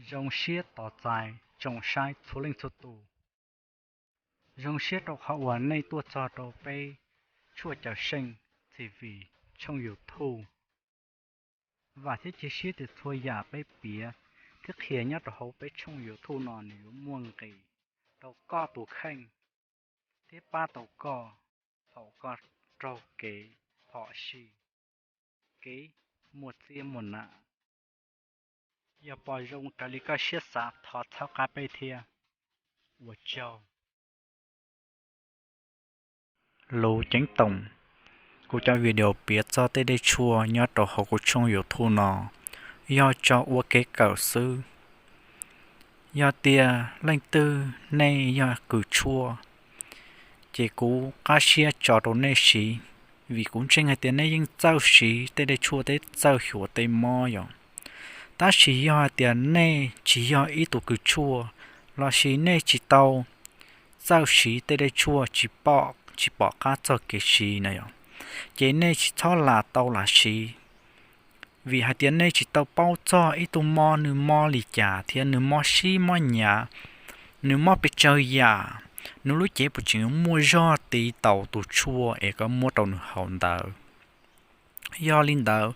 Zoo siab tos txais tsoom saib txhua leej txhua tus. Zoo siab rau qhov uas nej tuaj txog rau peb Tshuaj Cawm Seej T V tshooj YouTube. Vam thiab cia siab tias txhua yam peb piav thiab qhia nyob rau hauv peb tshooj YouTube no nws yuav muaj nqis rau koj tus kheej thiab pab tau koj thaum koj raug kev phom sij, kev muaj txiab muaj nam. Yog pom zoo raws li koj siab xav thov txhawb qab peb thiab. Ua tsaug. Lus ceeb toom, kuv cov video piav txog tej dej tshuaj nyob rau hauv kuv tshooj YouTube no yog tso ua kev kawm xwb. Yog tias leej twg nej yog kws tshuaj, ces kuv qab siab tso rau nej siv, vim kuv ntseeg hais tias nej yeej txawj siv tej dej tshuaj thiab txawj xyuas tej mob yom. Tab sis yog hais tias nej tsis yog ib tug kws tshuaj, lossis nej tsis tau txawj siv tej dej tshuaj, tsis pom, tsis pom qab txog kev siv na yom, ces nej tsis txhob lam tau lam siv. Vim hais tias nej tsis tau paub txog ib tug mob nws mob li cas thiab nws mob sib mob nyav, nws mob pes tsawg yam, nws lub cev puas tseem muaj zog tiv taus tus tshuaj es koj muab rau nws haus ntawd. Yog li ntawd,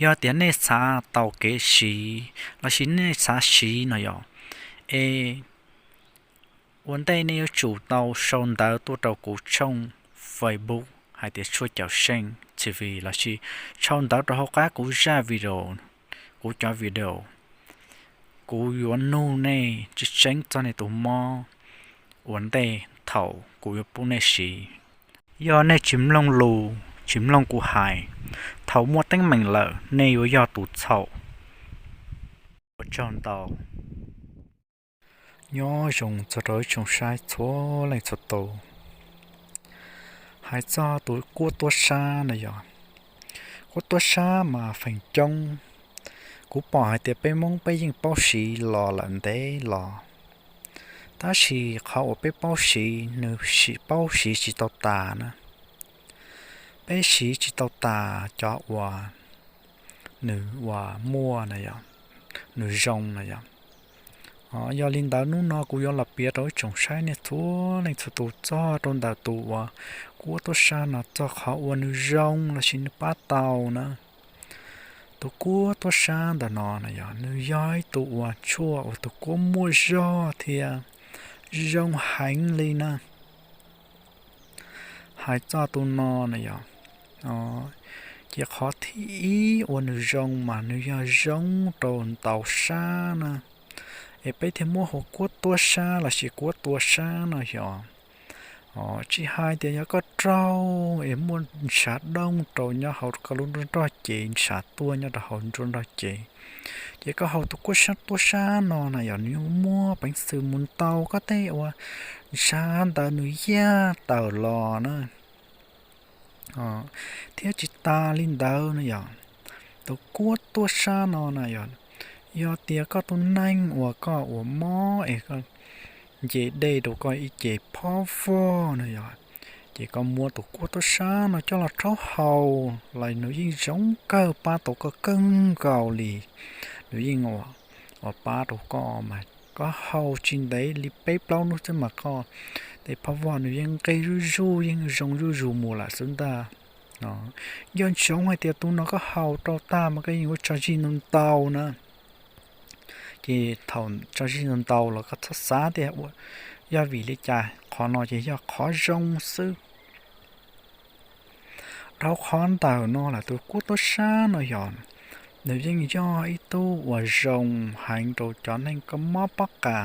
yog tias nej xav tau kev siv lossis nej xav siv no yom, es ua ntej nej yuav tsum tau sau ntawv tuaj rau kuv tshooj Facebook hais tias Tshuaj Cawm Seej T V lossis sau ntawv rau hauv qab kuv zaj video, kuv cov video. Kuv yuav nug nej tseeb tseeb txog nej tus mob ua ntej thaum kuv yuav pub nej siv. Yog nej tsis mloog lus, tsis mloog kuv hais, thaum muaj teeb meem lawm nej yuav yog tus txhaum. Ua tsaug ntau. Nyob zoo txog rau ib tsoom saib txhua leej txhua tus. Hais txog tus kuab tuab sab na yom, kuab tuab sab mas feem coob kuv pom hais tias peb Hmoob peb yeej paub siv los lawm ntev los, tab sis qhov uas peb paub siv nws paub siv tsis tau tas na. Peb siv tsis tau tas cov uas nws uas muaj na yom, nws zoo na yom. Yog li ntawd hnub no kuv yuav los piav rau ib tsoom saib nej txhua leej txhua tus txog rau ntawm tus uas kuab tuab sab no txog qhov uas nws zoo lossis nws pab tau na. Tus kuab tuab sab ntawm no na yog nws yog ib tug uas tshuaj uas tus kuab muaj zog thiab zoo heev li na. Hais txog tus no na yog, ces qhov thib ib uas nws zoo mas nws yog zoo rau ntaus sab na. Es peb thiaj muab hu kuab tuab sab lossis kuab tua sab no yog, tsis hais tias yog koj raug es muaj ntshav dooj rau nyob hauv koj lub nruab nrog cev, ntshav tuaj nyob rau hauv nruab nrog cev, ces koj haus tus kuab sab tuab sab no na yog nws yeej muaj peev xwm mus ntaus koj tej uas ntshav ntawd nws yaj tawm los na. Thiab tsis tas li ntawd na yog, tus kuab tuab sab no na yog, yog tias koj tus neeg uas koj uas mob es koj nce dej rau koj ib ce phob vog na yog, ces koj muab tus kuab tuab sab no coj los rhaub haus los nws yeej zoo kawg pab tau koj kawg nkaus li. Nws yeej uas pab rau koj mas koj haus tsis ntev li peb plaub hnub xwb mas koj tej phob vog nws yeej nqig zuj zus, yeej zoo zuj zus mus lawm xwb ntag. Yog ntsoov hais tias tus no koj haus rau tag mas koj yeej yuav tso zig ntau ntau na. Ces thaum tso zig ntau ntau los koj txhob xav tias yog vim li cas, qhov no ces yog qhov zoo xwb. Dhau qhov ntawm no lawm tus kuab tuab sab no yog, nws yeej yog ib tug uas zoo heev rau cov neeg koj mob pob qa.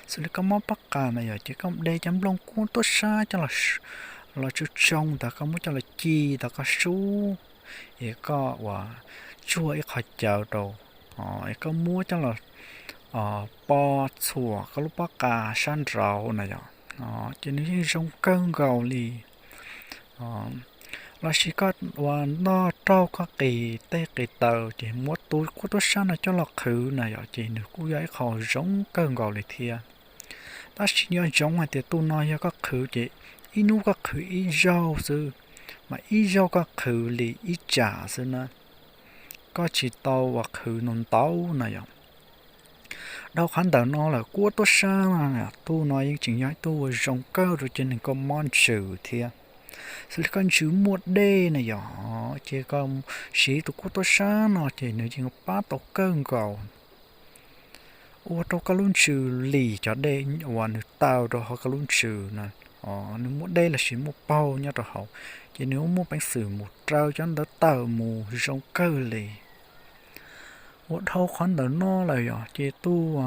Xws li koj mob pob qa na yog ces koj de cov nplooj kuab tuab sab coj los tsoo tsoo ntawd koj muab coj los ci ntawd koj sub, es koj uas tsuag ib qho cawv rau, es koj muab coj los pov txhuam koj lub pob qa sab nraud na yog, ces nws yeej zoo kawg nkaus li. Lossis koj uas ntog raug koj qis tej qis taw ces muab tus kuab tuab sab no coj los qhwv na yog ces nws kuj yog ib qho zoo kawg nkaus li thiab. Tab sis nco ntsoov hais tias tus no yog koj qhwv ces ib hnub koj qhwv ib zaug xwb, mas ib zaug koj qhwv li ib tsam xwb na. Koj tsis tau uas qhwv ntau ntau na yog. Dhau qhov ntawm no lawm kuab tuab sab, tug no yeej tseem yog ib tug uas zoo kawg rau cov neeg koj mob ntsws thiab. Xws li koj ntsws muaj dej na yog, ces koj siv tus kuab tuab sab no ces nws yeej pab tau kawg nkaus ua rau koj lub ntsws lim cov dej uas nws taw rau hauv koj lub ntsws na. Nws muaj dej los sis muaj paug nyob rau hauv, ces nws muaj peev xwm mus raws cov ntawd tawm mus zoo kawg li. Ua dhau qhov ntawm no lawm yog ces tug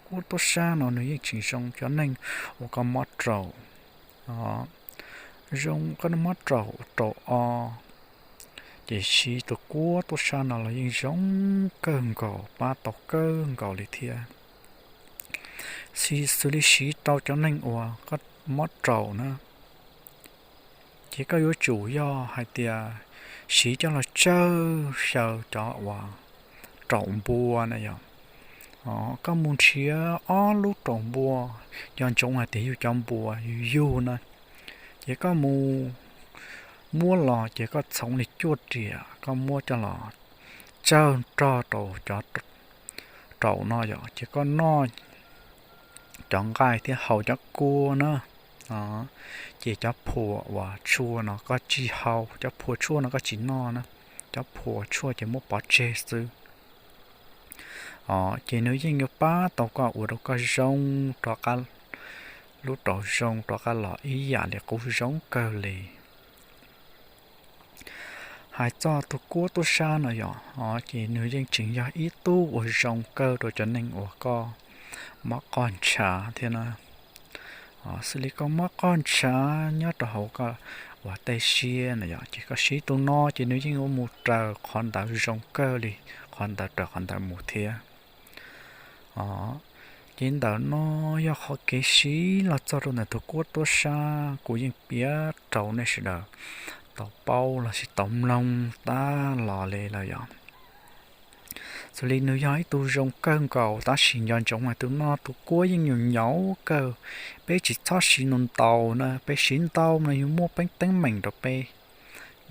kuab tuab sab no nws yeej tseem zoo cov neeg uas koj mob raum, zoo koj mob raum, raum o, ces siv tus kuab tuab sab no los yeej zoo kawg nkaus, pab tau kawg nkaus li thiab. Xws li siv rau cov neeg uas koj mob raum na, ces koj yuav tsum yog hais tias siv coj los tsawg xyaw cov uas raum npua na yog. Koj mus nrhiav ob lub raum npua, nco ntsoov hais tias yug cov npua yug yug na, ces koj mus muab los ces koj txhoov li cuaj riam, koj muab coj los tsawg rog rau cov raum no yog, ces koj noj cov nqaij thiab haus cov kua na, ces cov phuam uas tshuaj no koj tsis haus, cov phuam tshuaj no koj tsis noj na, cov phuam tshuaj ces muab pov tseg xwb. Ces nws yeej yuav pab tau koj ua rau koj zoo rov qab, lub raum zoo rov qab los ib yam li qub zoo kawg li. Hais txog tus kuab tuab sab no yog, ces nws yeej tseem yog ib tug uas zoo kawg rau cov neeg uas koj mob qoj ntshav thiab na. Xws li koj mob qoj ntshav nyob rau hauv koj uas tej siab na yog, ces koj siv tus no ces nws yeej yuav mus raws qhov ntawd zoo kawg li, qhov ntawd raws qhov ntawd mus thiab. Ces ntawm no yog qhov kev siv los txog rau ntawm tus kuab tuab sab, kuv yeej piav rau nej sawv daws tau paub los sis tau mloog tab los li lawm yog. Xws li nws yog ib tug zoo kawg nkaus tab sis nco ntsoov hais tus no tus kuab yeej nyuam nyaum kawg, peb tsis txhob siv ntau ntau na, peb siv ntau no yuav muaj peeb teeb meem rau peb,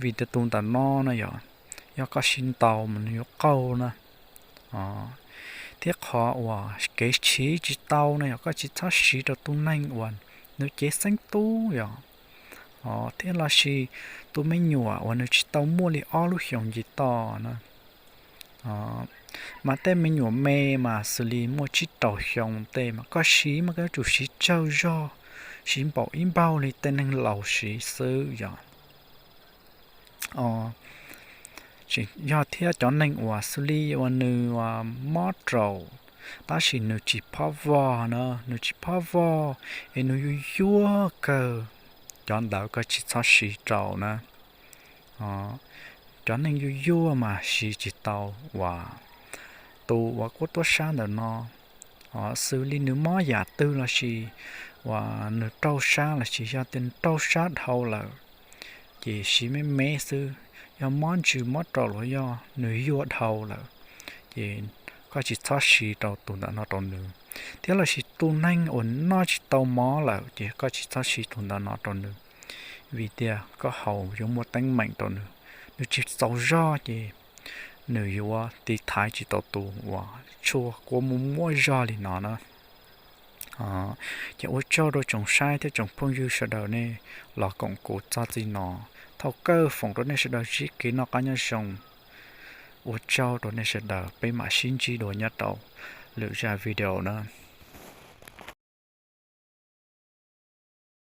vim tias tus ntawm no na yog, yog koj siv ntau mas nws yuav qaug na. Thiab qhov uas kev siv tsis tau no yog koj tsis txhob siv rau tus neeg uas nws cev xeeb tub yog, thiab los sis tus me nyuam uas nws tsis tau muaj li ob lub xyoos nce toj na. Mas tej me nyuam me mas xws li muaj tsib rau xyoo tej mas koj siv mas koj yuav tsum siv tsawg zog, siv npaum ib npaug li tej neeg laus siv xwb yog. Tseem yog thiab cov neeg uas xws li uas nws mob raum tab sis nws tsis phob vog na, nws tsis phob vog es nws yuag yuag kawg, cov ntawd koj tsis txhob siv rau na. Cov neeg yuag yuag mas siv tsis tau uas tus uas kuab tuab sab ntawm no. Xws li nws mob yam twg los sis uas nws raug sab los sis yog tias nws raug sab dhau lawm, ces siv me me xwb. Yog mob ntsws mob raum los yog nws yuag dhau lawm, ces koj tsis txhob siv rau tus ntawm no rau nws. Thiab los sis tus neeg uas noj tsis tau mov lawm ces koj tsis txhob siv tus ntawm no rau nws, vim tias koj haus yuav muaj teeb meem rau nws. Nws tsis txaus zog ces nws yuav tiv thaiv tsis tau tus uas tshuaj kuab muaj muaj zog li no na. Ces ua tsaug rau tsoom saib thiab tsoom phooj ywg sawv daws nej los koom kuv txog txij no. Thaum kawg foom rau nej sawv daws sib kev noj qab nyob zoo. Ua tsaug rau nej sawv daws, peb mam sib ntsib dua nyob rau lwm zaj video na.